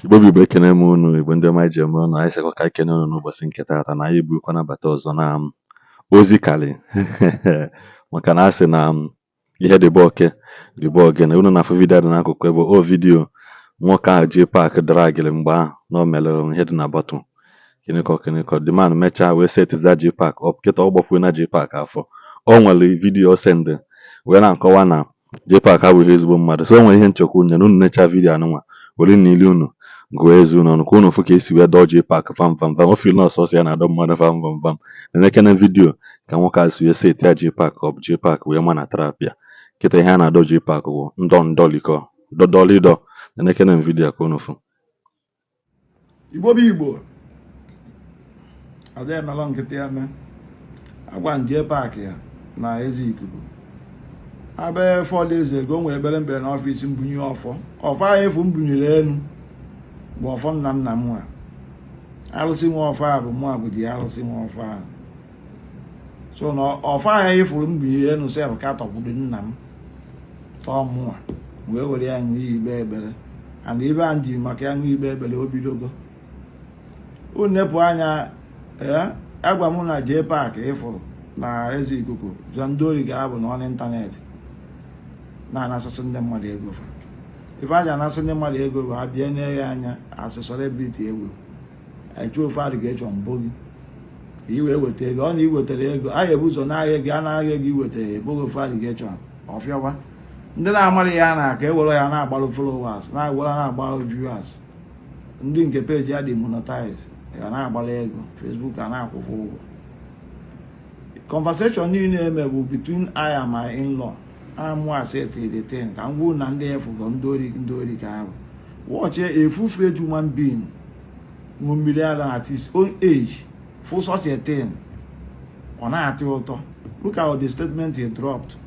Igbo bụ Igbo, ekene m unu. Igbo ndị ọma ji eme ọnụ, anyị sịkwa ka anyị kene unu n'ụbọchị nke taata na anyị eburukwa nabata ọzọ na ozi kali, maka na a sị na ihe dịbe oke dịbe ogene. Unu na-afụ video dị n'akụkụ ebe o video nwoke ahụ JPAC dragịrị mgbe ahụ na o mere ihe dị na bottle kịnịkọ kịnịkọ. The man mechaa wee setiza JPAC up. Kịta ọ gbafuo na JPAC afọ. O nwere video o send wee na-akọwa na JPAC abụghị ezigbo mmadụ. So o nwere ihe nchekwa unu na unu necha video anụnwa were n'ili unu gụọ eze unu ọnụ ka unu fụ ka esi wee dọọ JPAC vam vam vam. O feel na ọsọsọ ya na-adọ mmadụ vam vam vam. Na-ekene video ka nwoke a si wee set ya JPAC up, JPAC wee ma na trap ya. Kịta ihe a na-adọ JPAC bụ ndọ ndọlikọ dọdọlịdọ. Na-ekene m video ka unu fụ. Igbo bụ Igbo, ada emelọ nkịtị eme agwa nje paakị ya na eze ikuku abe. 4 days ago, nwee ekpere mkpere n'office, mbunye ọfọ. Ọfọ ahụ efu m bunyere elu bụ ọfọ nna nna m nwa, arụsị nwa ọfọ a bụ mụa bụ di arụsị nwa ọfọ ahụ. So na ọfọ ahụ efuru m bunyere elu sef ka tọkwuru nna m tọọ mụnwa wee were ya ṅụọ ikpe ekpere, and ibe a ji maka ya ṅụọ ikpe ekpere o bidogo. Unu nepụ anya ee, agwa m na JPAC ịfụrụ na eze ikuku zọ ndị ori ga-abụ n'ọnụ ịntanetị na-anasịsị ndị mmadụ ego. Fa ife a ji anasị ndị mmadụ ego bụ ha bịa nye ya anya asị celebrity egwu echu ofe adịghị mbụ gị ka i wee weta ego. Ọ na iwetara ego a ga-ebu ụzọ n'ahịa ego a na-ahịa ego iwetara eboghị ofe adịghị ọfịawa. Ndị na-amara ya na ka ewere ya na-agbalụ followers, na-ewere na-agbalụ viewers. Ndị nke page ya dị monetize ya na-agbala ego, Facebook a na-akwụkwọ ụgwọ. Conversation niile eme bụ between I and my in-law. Amụ set the thing ka m gwuo na ndị efugo ndị ori, ndị ori ka ahụ. Watch a full-fledged human being ṅụ mmiri ara at his own age for such a thing, ọ na-atị ụtọ. Look at the statement he dropped,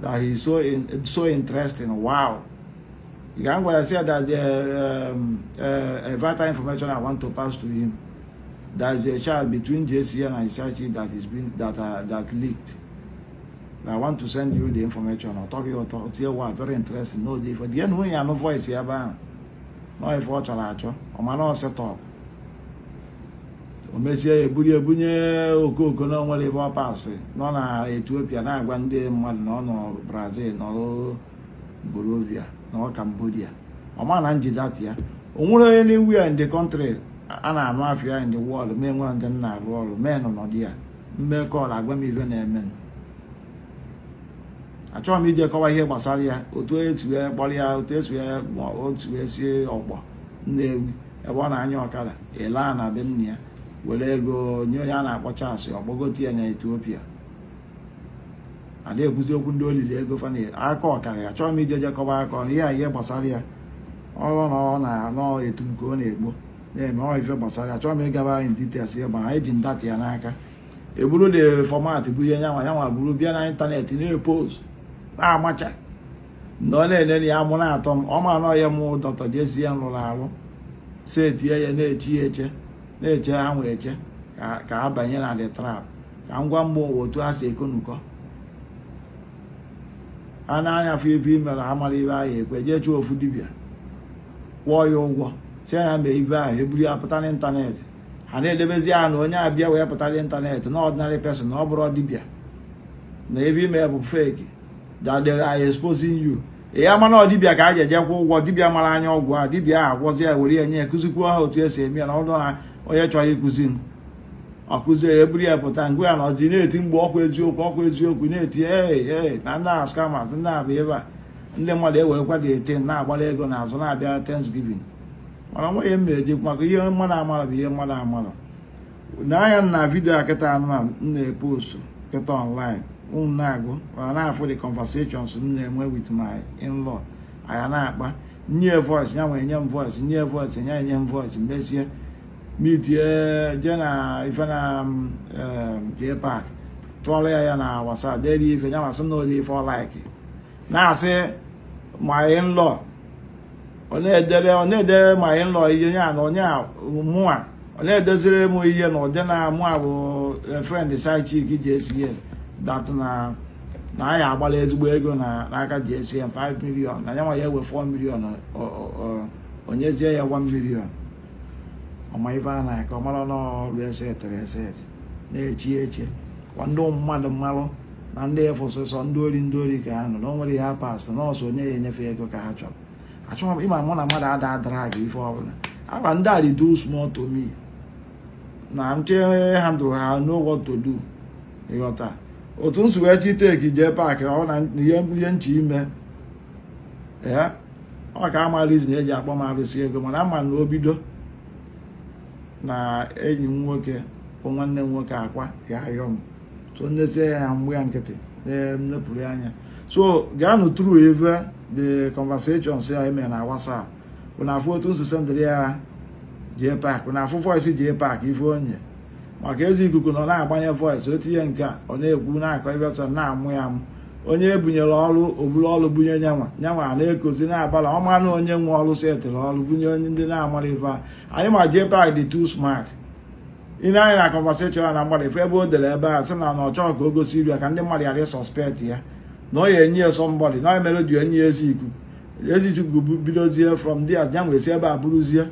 that he is so interesting. Wow. You can go and say that the vital information I want to pass to him, there is a child between JCN and Isachi that is being that leaked. I want to send you the information. Ọ tọghị ụtọ tie, "Wow, very interesting." No dey for the end when ya no voice ya ebe ahụ nọ ife ọ chọrọ achọ. Ọ ma na ọ set up, o mesie ya eburu ebunye okooko na onwere ebe ọ pasị nọ na Ethiopia na-agwa ndị mmadụ na ọ nọ Brazil, nọrọ Bolivia, nọrọ Cambodia. Ọ ma na njidata ya o nwere onye n'iwu ya in the country a na-anụ afịa in the world. Ma enwe ndị m na-arụ ọrụ mee nọ n'ọdị ya mmekọ agwa m ife na-eme. Achọghị m ije kọwa ihe gbasara ya, otu esi wee kpọrọ ya, otu esi wee otu wee sie ọgbọ Nnewi ebe ọ na-anya ọkada elaa na be nna ya, were ego nye onye a na-akpọ Charles, ọkpọgote ya na Ethiopia. Ada ekwuzi okwu ndị olili ego fa na aka ọkara. Achọghị m ije je kọba aka ihe a, ihe gbasara ya ọrụ na ọ na-anọ etu nke ọ na-egbo na-eme ọ ife gbasara ya. Achọghị m ịgaba in details ihe gbara. Anyị ji ndata ya n'aka eburu the format bụ ihe nyanwa nyanwa buru bịa na ịntanetị na-epost na-amacha na ọ na-enene ya mụ na-atọ m. Ọ ma nọ ya mụ Dr. JCN rụrụ arụ setie ya, na-echi ya eche, na-eche ha nwee eche ka ha banye na the trap. Ka ngwa mgba ụwa otu ha si ekonukọ ha na-anya fụ ife imere ha mara ibe ahụ ekwe jee chụọ ofu dibịa, kwụọ ya ụgwọ, si ya mee ibe ahụ, eburu ya pụta n'ịntanetị. Ha na-edebezi ya na onye abịa wee pụta n'ịntanetị na ordinary person, na ọ bụrụ dibịa, na ebe ime bụ fake, that they are exposing you. Ya mana ọ dibịa ka a ji eje kwụ ụgwọ. Dibịa mara anya ọgwụ a, dibịa ahụ agwọzi ya, were ya nye ya, kụzikwuo ha otu esi eme ya. Na ọdụ na onye chọrọ ịkụzi m, ọ kụzie ya, eburu ya pụta ngwa ya na ọzi na-eti mgbe ọkwa eziokwu, ọkwa eziokwu, na-eti ee ee na ndị a scammers, ndị a bụ ebe a ndị mmadụ ewerekwa dị ete na-agbara ego n'azụ na-abịa Thanksgiving. Mana nwa ihe m na-eji maka ihe mmadụ amara bụ ihe mmadụ amara n'anya na video a kịta na m na-epost kịta online. Unu na-agụ mana na-afụ the conversations m na-enwe with my in-law. Anya na-akpa nye voice ya nwee nye m voice, nye voice ya nye m voice, mesie mitie je na ife na JPAC tụọrọ ya ya na WhatsApp, deri ife ya masị na odi ife ọ like na-asị my in-law. Ọ na-edere, ọ na-ede my in-law ihe ya na onye a mụa, ọ na-edeziri m ihe na ụdị na mụa bụ friend side chick JCN, that na anyị agbala ezigbo ego na n'aka JCN 5 million, na ya nwa ya ewe 4 million. Onyezie ya 1 million. Ọma ife a na-akọ, ọmara n'ọrụ esetịrị eset na-echi eche kwa ndị mmadụ mmalụ na ndị efụsịsọ ndị ori, ndị ori ka ha nọ na o nwere ihe ha pastọ nọọsụ onye ya enyefe ego ka ha chọrọ. Achọghị m ịma mụ na mmadụ ada adara aga ife ọbụla agwa ndị a dị too small to me na nche handle ha, know what to do. Ịghọta otu m si wee chi teki jee paakị ọ na ihe nche ime ya, ọ ka ama reason eji akpọ m arụsị ego, mana ama na o bido na enyi m nwoke bụ nwanne m nwoke akwa ya ayọ m so nnezie ya mgbe ya nkịtị nnepụrụ ya anya. So gaanụ through ebe the conversations ya eme na WhatsApp bụ na afụ otu nsi sendịrị ya jee paak na afụ voice jee paak ife onye maka ezi ikuku nọ na-agbanye voice o tinye nke a ọ na-ekwu na-akọ ebe ọsọ na-amụ ya amụ. Onye ebunyere ọrụ oburu ọrụ bunye nyanwa nyanwa a na-ekozi na-abala ọma na onye nwe ọrụ setịrị ọrụ bunye onye ndị na-amara ife a. Anyị ma jee paak dị too smart. Ị na-anya na conversation na mmadụ ife ebe o dere ebe a sị na ọ chọrọ ka o gosi iru ya ka ndị mmadụ ghara ịsuspect ya na ọ ya enye ya somebody na ọ mere o ji enye ya ezi ikuku. Ezi ikuku bidozie from there ya nwee si ebe a bụrụzie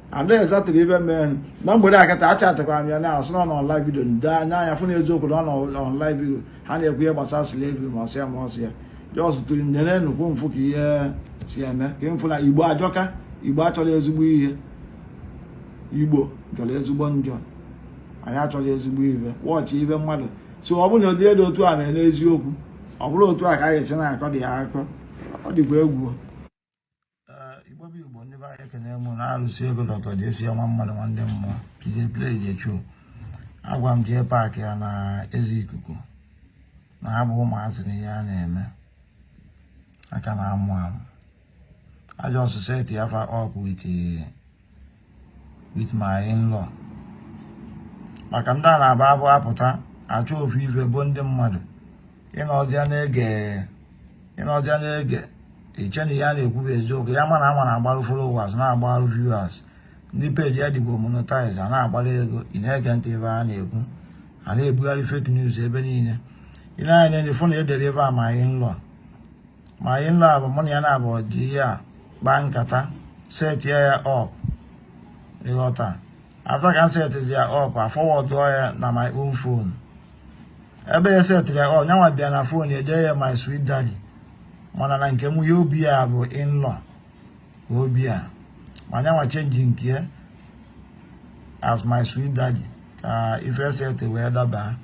and exactly ibe mee na mgbede akata achatịkwara m ya na asị na ọ nọ live video nde n'anya fụ na eziokwu na ọ nọ on live video ha na-ekwu ihe gbasara slavery ma ọsị ya ma ọsị ya just tụrụ nene nnukwu mfụ ka ihe si eme ka mfụ na Igbo ajọka. Igbo achọrọ ezigbo ihe, Igbo chọrọ ezigbo njọ, anyị achọrọ ezigbo ibe wọchị ibe mmadụ. So ọ bụrụ na ụdị dị otu a mere n'eziokwu, ọ bụrụ otu a ka anyị esi na-akọ dị ya akọ, ọ dịkwa egwu. Igbo bụ Igbo, ndị be anyị, ekene mụ na arụsị ego dọtọ ji esi ọnwa mmadụ nwanne mmụọ ije play ije chuo. Agwa m jee paakị ya na ezi ikuku na ha bụ ụmụazị na ihe a na-eme aka na-amụ amụ ajọ set ya fa up with my in-law maka ndị a na-aba abụ apụta achọ ofu ife bụ ndị mmadụ ịnọzịa na-ege iche na ihe a na-ekwu bụ eziokwu ya ma na ama na-agbarụ followers, na-agbarụ viewers, ndị peji ya dịgbo monetize a na-agbara ego. Ị na-ege ntị ebe a na-ekwu a na-ebugharị fake news ebe niile. Ị na-anya anya fụ na edere ebe a my in-law. My in-law bụ mụ na ya na-abụ ji ihe a kpaa nkata set ya up. Ịghọta? After ka m setizi ya up, afọwọdụọ ya na my own phone ebe ya setịrị ya up, nyanwa bịa na phone ede ya "my sweet daddy", mana na nke m ya obi ya bụ in-law obi a ma nyanwa change nke ya as "my sweet daddy" ka ife set wee daba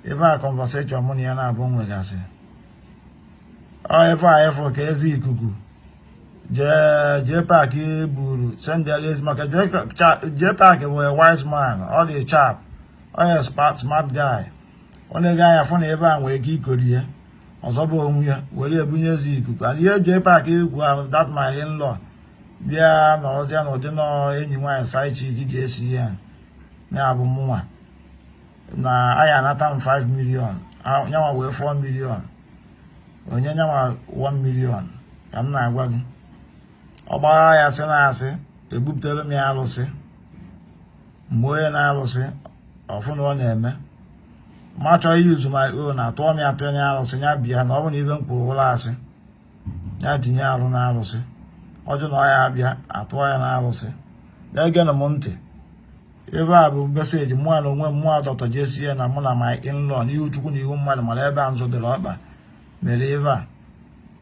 ebe a. Conversation mụ na ya na-abụ nwegasị ọ ife a ịfụ ka ezi ikuku jee jee paakị buru sendịala ezi maka jee paakị bụ a wise man, ọ dị sharp, ọ ya smart guy. Ọ na-ege anya fụ na ebe a nwee ike ikori ya ọzọ bụ onwe ya were ebunye ezi ikuku and ihe jee paakị ikwu ahụ that my in-law bịa nọrọzịa n'ụdị nọ enyi nwaanyị side chick ji esi ya ya bụ mụnwa na anyị anata m 5 million, nyanwa wee 4 million, onye nyanwa 1 million ka m na-agwa gị. Ọ gbagha ya sị na asị ebupụtere m ya alụsị mgbe onye na-alụsị ọfụ na ọ na-eme ma chọọ use my own atụọ m ya atụ onye alụsị ya bịa na ọ bụ na ibe m kwuru ụlọ asị ya tinye arụ na alụsị ọjụ na ọ ya abịa atụọ ya na alụsị. Na-egenụ m ntị, ebe a bụ message mụa na onwe m mụa dọtọ jesie na mụ na my in-law n'ihu Chukwu na ihu mmadụ mara ebe a nzọdoro ọkpa mere ebe a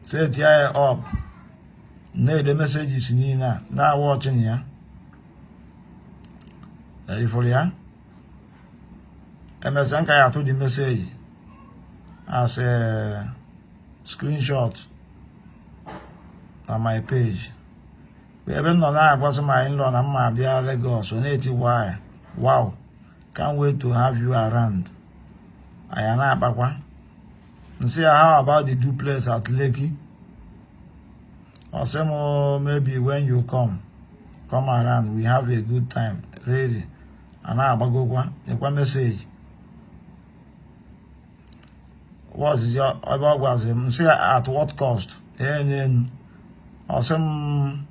set ya up na-ede messages niile a na-awa ọchị na ya ifuru ya emesịa nka ya atụ dị message as a screenshot na my page ebe m nọ na-agwazi my in-law na mma abịa Lagos. Ọ na-eti, "Why? Wow, can't wait to have you around." Anyị na-akpakwa nsị ya, "How about the duplex at Lekki?" Ọ sị m, "Maybe when you come around, we have a good time." Really, a na-agbagokwa nekwa message wọzizi ebe ọ gwazi m nsị ya, "At what cost?" Ee, n'enu ọ sị m,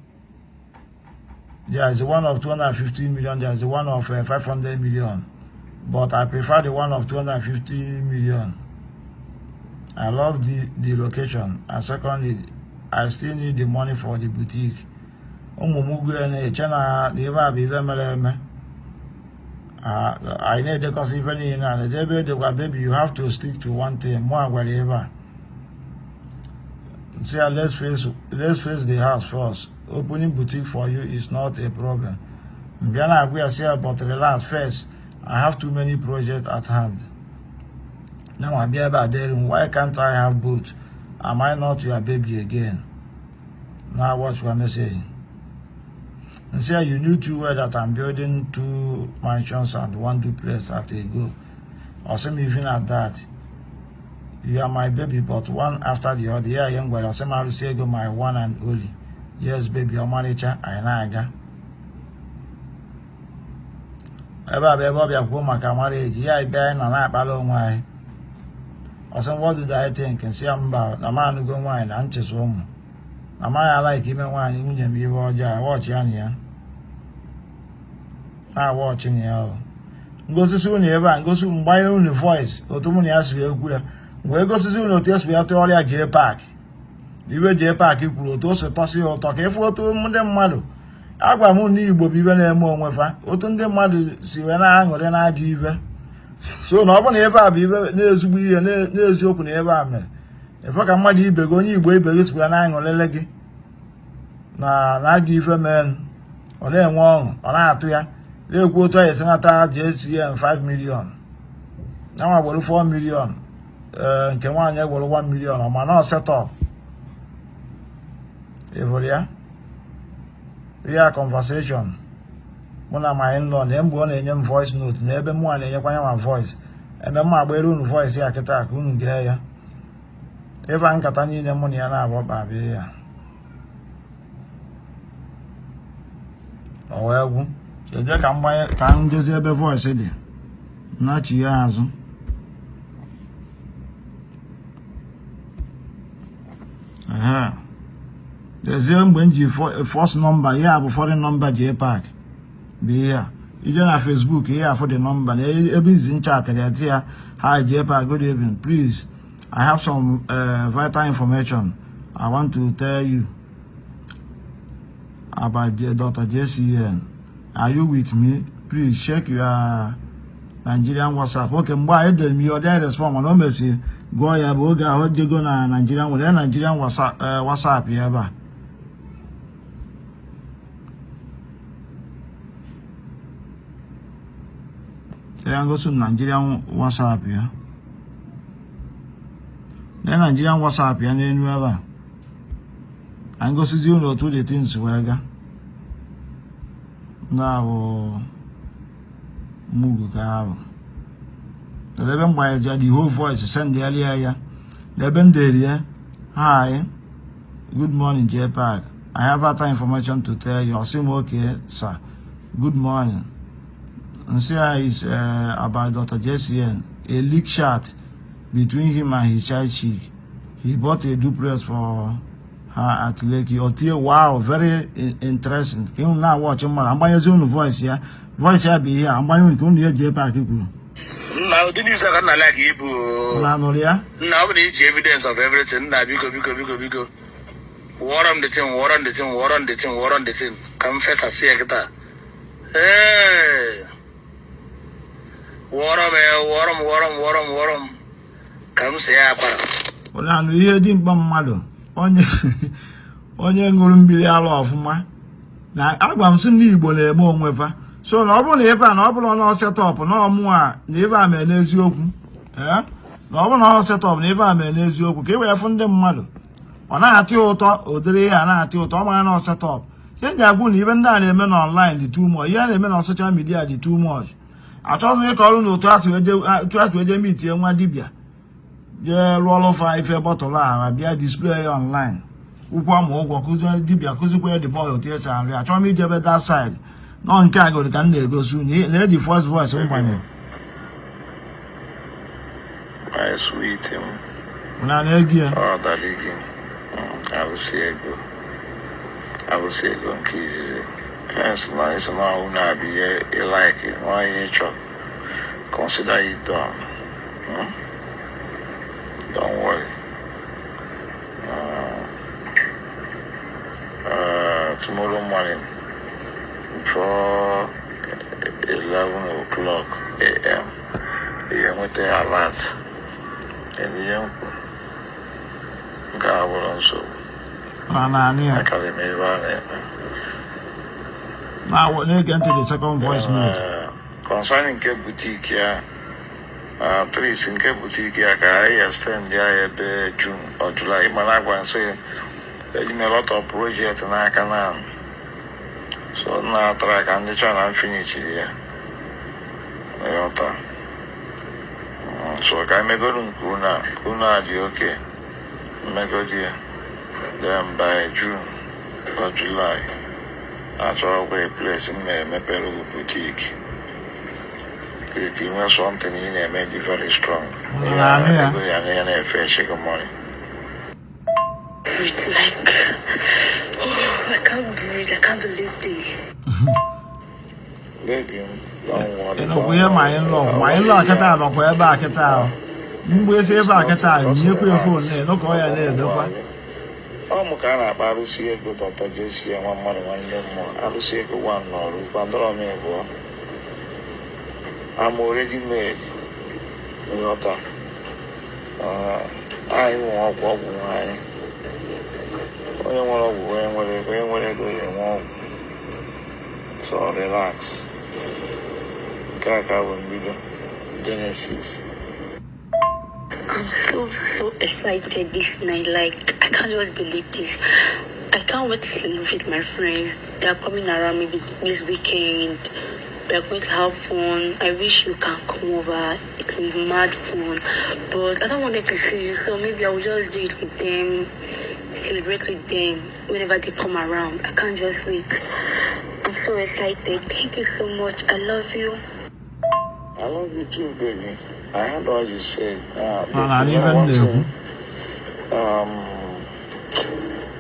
"There is one of 250 million, there is one of 500 million, but I prefer the one of 250 million. I love the location, and secondly, I still need the money for the boutique." Ụmụ m ugwu ya na-eche na ife a bụ ife mere eme. Anyị na-edekọsị ife niile a na ebe edekwa, "Baby, you have to stick to one thing." Mụ a gwara ebe a, sị ya, Let's face the house first. Opening boutique for you is not a problem." Mbịa na-agwa ya, sị ya, "But relax first, I have too many projects at hand." Na ma bịa ebe a dere m, "Why can't I have both? Am I not your baby again?" Now watch your message. And say, "You knew too well that I'm building two mansions and one duplex at a go." Or some even at that. "You are my baby, but one after the other." Yeah, young girl. Some I say go my one and only. "Yes, baby, ọmalịcha." Anyị na-aga. Ebe a bụ ebe ọ bịa kwuo maka marriage. Ya ebe anyị nọ na-akpara onwe anyị. Ọsị, "What did I think?" Nsị ya, mba, na m anụgo nwaanyị na nchesa ụmụ. Na amaghị ala ime nwaanyị nwunye m ihe ọjọọ. Awọchị ya na ya na-awọchị na ya o ngosisi unu ebe a, ngosi mgbanye unu voice otu mụ na ya si wee kwu ya, wee gosisi unu otu esi wee tụọrọ ya JPAC, iwe JPAC kwuru, otu o si tọsị ya ụtọ, ka ịfụ otu ndị mmadụ agwa m na Igbo bụ ibe na-eme onwe fa, otu ndị mmadụ si wee na-aṅụrị na-ajọ ibe. So na ọ bụ na ebe a bụ ibe na-ezigbo ihe n'eziokwu na ebe a mere efe ka mmadụ ibe gị, onye Igbo ibe gị, sikwa na-aṅụrịle gị na na-ajọ ife mee, ọ na-enwe ọṅụ, ọ na-atụ ya, na-ekwu otu a esi nata JCM 5 million, ya nwa gbere 4 million, ee, nke nwaanyị egwere 1 million. Ọ ma na ọ set up ịhụrụ ya. Ihe conversation mụ na my in-law na mgbe ọ na-enye m voice note na ebe mụ na-enyekwa ya ma voice eme mma agbere unu voice ya kịta ka unu gee ya. Ebe a nkata niile mụ na ya na-abụ kpabịa ya, ọ wee gwụ. Cheje ka m gbanye, ka m dozie ebe voice dị nnachi ya azụ. Ehe. Dezie mgbe m ji first number ya bụ foreign number JPAC bụ ihe a. Ije na Facebook, ihe afụ dị number na ebe izi nchatịrị ya, ti ya, "Hi JPAC, good evening. Please, I have some vital information I want to tell you about Dr. JCN. Are you with me? Please check your Nigerian WhatsApp." Okay, mgbe a edere m ihe, ọ dịghị respond, mana o mesịrị gụọ ya bụ oge ahụ jego na Nigerian nwere Nigerian WhatsApp, WhatsApp ya ebe a. Ya ngosi m Nigerian WhatsApp ya. Na Nigerian WhatsApp ya n'elu ebe a. Ka ngosizi unu otu the things wee gaa. Ndị bụ mugu ka ha bụ. Ebe m gbanyere the whole voice, send ya ya. N'ebe m dere ya, "Hi, good morning JPAC. I have vital information to tell you." Ọ sị m, "Okay sir, good morning." Nsị ya is about Dr. JCN, a leak chat between him and his child chick. He bought a duplex for her at Lekki. Otie, "Wow, very interesting." Ka unu na-watch mmadụ, agbanyezi unu voice ya. Voice ya bụ ihe a, agbanye unu ka unu ya JPAC kwuru. Nna, ụdị news a ka nna like ibu. Unu anụrụ ya? Nna, ọ bụ na iji evidence of everything, nna, biko, biko, biko, biko, wụọrọ m the thing, wụọrọ m the thing, wụọrọ m the thing, wụọrọ m the thing, ka m fesasị ya kịta. Ee, wụọrọ m ya, wụọrọ m, wụọrọ m, wụọrọ m, wụọrọ m, ka m see ya akwara. Unu anụ ihe dị mkpa mmadụ, onye ṅụrụ mmiri ara ọfụma na agwa m sị ndị Igbo na-eme onwe fa. So na ọ bụrụ na ebe a na ọ bụrụ na ọ setup na ọmụ a na ebe a mere n'eziokwu, ee, na ọ bụrụ na ọ setup na ebe a mere n'eziokwu, ka e wee fụ ndị mmadụ, ọ na-atị ụtọ ụdịrị ihe a na-atị ụtọ, ọ mara na ọ setup. Ihe m ji agwụ na ibe ndị a na-eme na online dị too much, ihe a na-eme na social media dị too much. Achọghị m ịkọrọ na otu a si wee jee mitie nwa dibịa, jee rụọrọ fa ife bottle a, bịa display ya online, ụkwụ ma ụgwọ, kụzie dibịa, kụzikwa ya the boy otu esi arụ ya. Achọghị m ijebe that side nọ. Nke a goro ka m na-egosi unu na the first voice m gbanyere. My sweet m. Na na-egi ya. Ọ dara gị arụsị ego, arụsị ego nke izizi. Esi na isi na unu abụ ihe ị like nwa ihe ị chọrọ. Consider it done. Don't worry. Tomorrow morning before 11 o'clock a.m. ị ga-enweta alert. And ihe m kwuru, nke a bụrụ nsogbu. Na naanị ya. Akara m ebe a na-eme. Na-ege ntị the second voice note. Concerning nke boutique ya, at least nke boutique ya ka anyị extend ya ebe June or July. Mana agwa nsị eji m a lot of project n'aka na so m na-atara ka ndị chọrọ na m finishiri ya, ịghọta? So ka anyị megoro nke unu a, nke unu a dị oke mmegodi ya, then by June or July achọrọkwa a place m na-emepere gị boutique ka ị nwee something ị na-eme dị very strong. Ọ na-anụ ya? Ego ya na ya na-efe gị money. Breathe like, oh, I can't breathe. I can't believe this. Baby, don't worry. Ị nọkwa ihe ma in-law, ma in-law kịta nọkwa ebe a kịta ahụ. Mgbe esi ebe a kịta, nyekwa ya phone na-eno ka ọ ya na-edekwa. Ọ mụ ka a na-akpa arụsị ego, Dr. Jesi ya nwa mmadụ nwanne mmụọ arụsị ego nwa nọrụ kwandọrọ m ịbụọ. I'm already made. Nghọta? Anyị nwe ọgwụ, ọgwụ nwe anyị. Onye nwere ọgwụ, onye nwere ego, onye nwere ego ya enwe ọgwụ. So relax, nke a ka bụ mbido Genesis. I'm so, so excited this night. Like, I can't just believe this. I can't wait to celebrate with my friends. They are coming around maybe this weekend. We are going to have fun. I wish you can come over. It will be mad fun. But I don't want them to see you, so maybe I will just do it with them, celebrate with them whenever they come around. I can't just wait. I'm so excited. Thank you so much. I love you. I love you too, baby. I heard all you said. Ọ na-anụ ife m na-ekwu.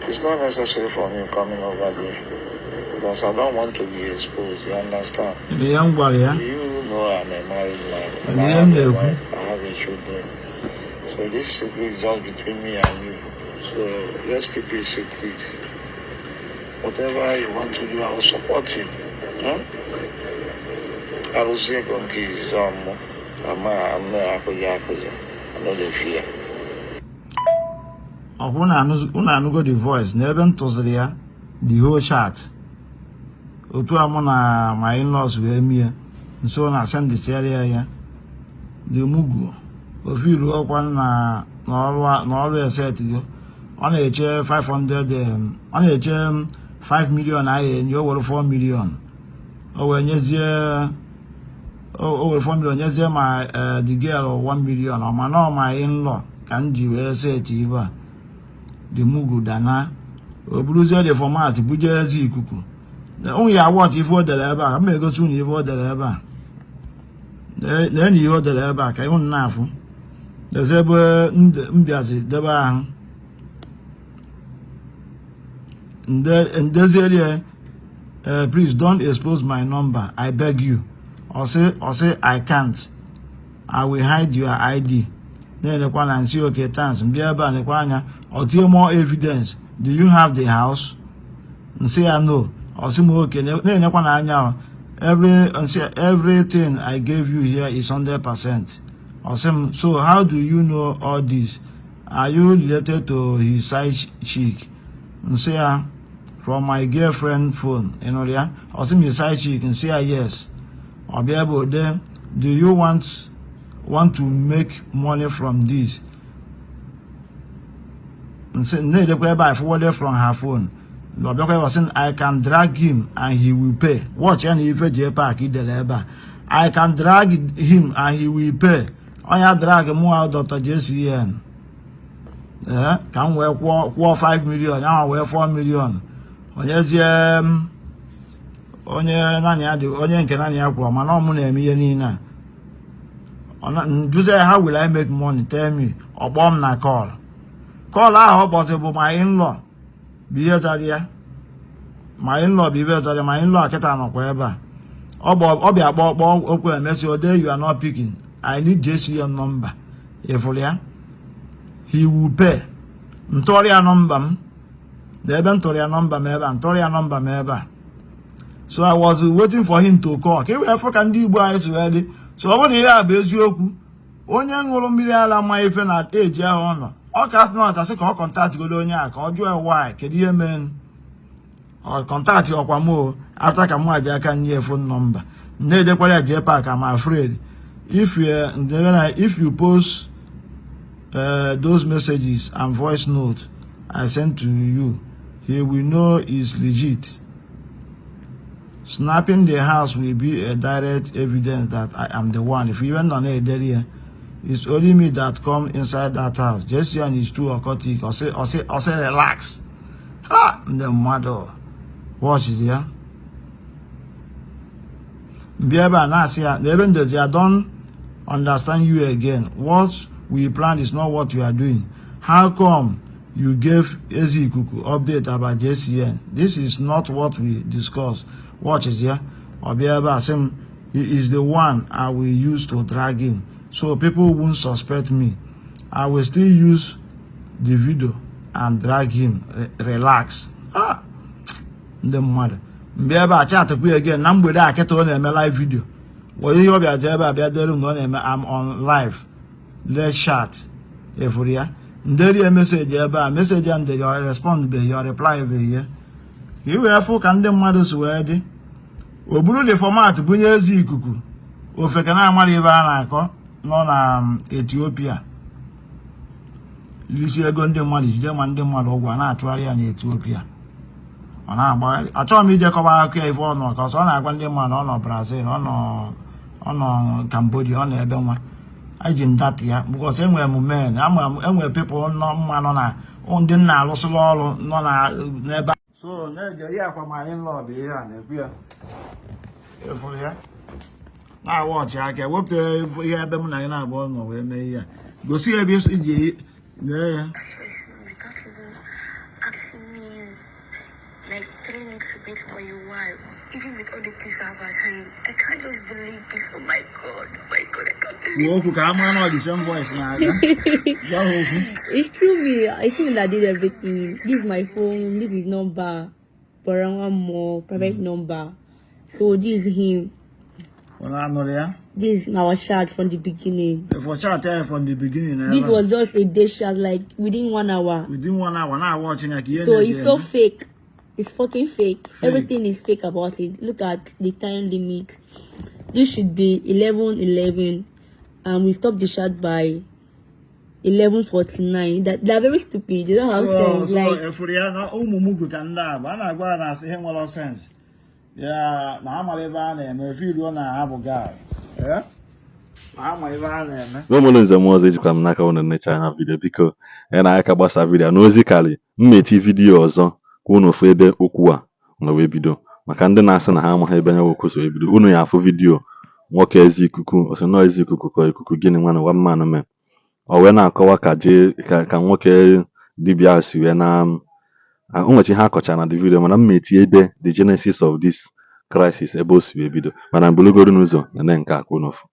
It's not necessary for me coming over there because I don't want to be exposed. You understand? Ihe m gwara ya. You know I'm a married man. And I ihe have m a na-ekwu. wife, I have a children. So this secret is just between me and you. So let's keep it secret. Whatever you want to do, I will support you. Arụsị ego nke izizi ọmụ ama ama akụzi akụzi. I no dey fear. Ọkwa unu anụgo the voice na ebe m tụziri ya the whole chat, otu a mụ na my in-laws wee mie nso na sendisiara ya ya the mugu ofiru ọkwa na n'ọrụ esetigo. Ọ na-eche 500, ọ na-eche 5 million ahụ enye o were 4 million, o wee nyezie, o were 4 million nyezie ma the girl 1 million. Ọ ma na ọ ma in-law ka m ji wee seti ibe a. The mugu dana o buruzie the format buje eze ikuku ụnụ ya watch ife o dere ebe a ka m egosi unu ife o dere ebe a. Lee na ihe o dere ebe a ka unu na-afụ. Lezi ebe m bịazi debe ahụ ndezieri. "Please don't expose my number, I beg you." Ọ sị, "I can't, I will hide your ID." Na-elekwa na nsị, "Okay, thanks." Mbịa ebe a nekwa anya, ọ tie more evidence, "Do you have the house?" Nsị ya no. Ọ sị m okay. Na-enekwa na anya every, nsị everything I gave you here is 100%. Ọ sị m, "So how do you know all this? Are you related to his side chick?" Nsị ya from my girlfriend phone. Ị nụrụ ya? Ọ sị m his side chick. Nsị ya yes. Ọ bịa ebe ode, "Do you want to make money from this?" Nsị na-edekwa ebe I forwarded from her phone. Ọ bịakwa ebe ọ sị, "I can drag him and he will pay." Watch ya na ife jee park idere ebe a, "I can drag him and he will pay." Ọnya drag mụ Dr. JCN ee ka m wee kwụọ 5 million ya wee 4 million onyezie m onye naanị ya dị, onye nke naanị ya kwụrụ, mana ọ mụ na-eme ihe niile a. Njuzie, "How will I make money? Tell me." Ọ kpọọ m na call. Call ahụ ọ kpọsị bụ my in-law bụ ihe zara ya. My in-law bụ ihe zara ya. My in-law kịta nọkwa ebe a. Ọ bịa kpọọ kpọọ okwu emesi ode, "You are not picking. I need JCM number." Ịfụrụ ya? He will pay. Ntụọrọ ya nọmba m. Na ebe m tụrụ ya nọmba m ebe a, m tụrụ ya nọmba m ebe a. So I was waiting for him to call ka e wee fụ ka ndị Igbo anyị si wee dị. So ọ bụrụ na ihe a bụ eziokwu, onye ṅụrụ mmiri ara ma ife na eji ahụ ọ nọ, ọ ka sị na ọtasị ka ọ contact golo onye a ka ọ jụọ ya why, kedu ihe mee ọ contact ọkwa m o. After ka mụ ji aka nye phone number, na-edekwara ya jee park. I'm afraid if you post those messages and voice notes I sent to you, he will know it's legit. Snapping the house will be a direct evidence that I am the one. If even nọ na-edere ya, it's only me that come inside that house. JCN is too occultic. Ọsị relax. Ha, ndị mmadụ, watch ya. Mbịa ebe a na-asị ya na ebe ndezi, "I don't understand you again. What we planned is not what you are doing. How come you gave Ezi Ikuku update about JCN? This is not what we discussed." Watch is ya. Ọ bịa ebe a sị m, "He is the one I will use to drag him so people won't suspect me. I will still use the video and drag him. Relax." Ah, ndị mmadụ. Mbịa ebe a chatkwa ya again na mgbede a kịta ọ na-eme live video. Were ihe ọ bịa jee ebe a bịa dere m na ọ na-eme, "I'm on live, let's chat." Efuru ya, nderi ya message ebe a, message a nderi, ọ respond beghị, ọ reply beghị ya, ka ị wee fụ ka ndị mmadụ si wee dị. O buru the format bunye ezi ikuku ofeke na-amara ebe a na-akọ nọ na Ethiopia, lisi ego ndị mmadụ, jide ma ndị mmadụ ụgwọ, a na-atụgharị ya na Ethiopia, ọ na-agbagharị. Achọghị m ije kọba akụkọ ya ife ọ nọ, ka ọsọ ọ na-agwa ndị mmadụ ọ nọ Brazil, ọ nọ Cambodia, ọ nọ ebe nwa eji ndata ya, because enwere m men ama m, enwere people nọ mma nọ na ndị nna alụsịrị ọrụ nọ na n'ebe. So na-ege ihe akwa ma in-law bụ ihe a na-ekwu ya, efuru ya na-awa ọchị aka wepụta ihe ebe m na ya na-abụọ nọ wee mee ihe a, gosi ya ebe iji lee ya. Without even asking me, like telling me to wait for a while, even with all the things I've assigned. I can't just believe this. Oh my God, oh my God, I can't believe. Kwuo okwu ka a mara na ọ dị same voice na-aga. Gwa ha okwu. It's still me. It's me that did everything. This is my phone. This is number. But one more private number. So this is him. Ọ na-anụrụ ya. This is our chat from the beginning. For chat ya from the beginning This ebe a. was just a day chat, like within one hour. Within one hour na-awa ọchị ya ka ihe So na-eji it's so eme. Fake. It's fucking fake. Fake. Everything is fake about it. Look at the time limit. This should be 11:11, and we stopped the chat by 11:49. That they're very stupid. They don't have So sense. So Like efuru ya na ụmụ mugu ka ndị a bụ a na-agwa ha na-asị ihe nwere sense ya na ha mara ebe a na-eme efe iruo na ha bụ guy. Eh? Na ha ma ebe a na-eme. N'ụmụlụ nze m ọzọ, ejikwa m n'aka unu necha anya video. Biko, ya na aka gbasa video na ozi karị mmeti video ọzọ ka unu fụ ebe okwu a nọ wee bido, maka ndị na-asị na ha amaghị ebe nya okwu so wee bido. Unu ya afụ video nwoke ezi ikuku ọsị nọọ ezi ikuku ka ikuku gịnị nwa na nwa mmanụ mee ọ wee na-akọwa ka jee ka nwoke dibịa ahụ si wee na o nwecha ihe akọchara na the video, mana m eti ebe the genesis of this crisis, ebe o si wee bido, mana mbulugoro n'ụzọ nene nke a ka unu fụ.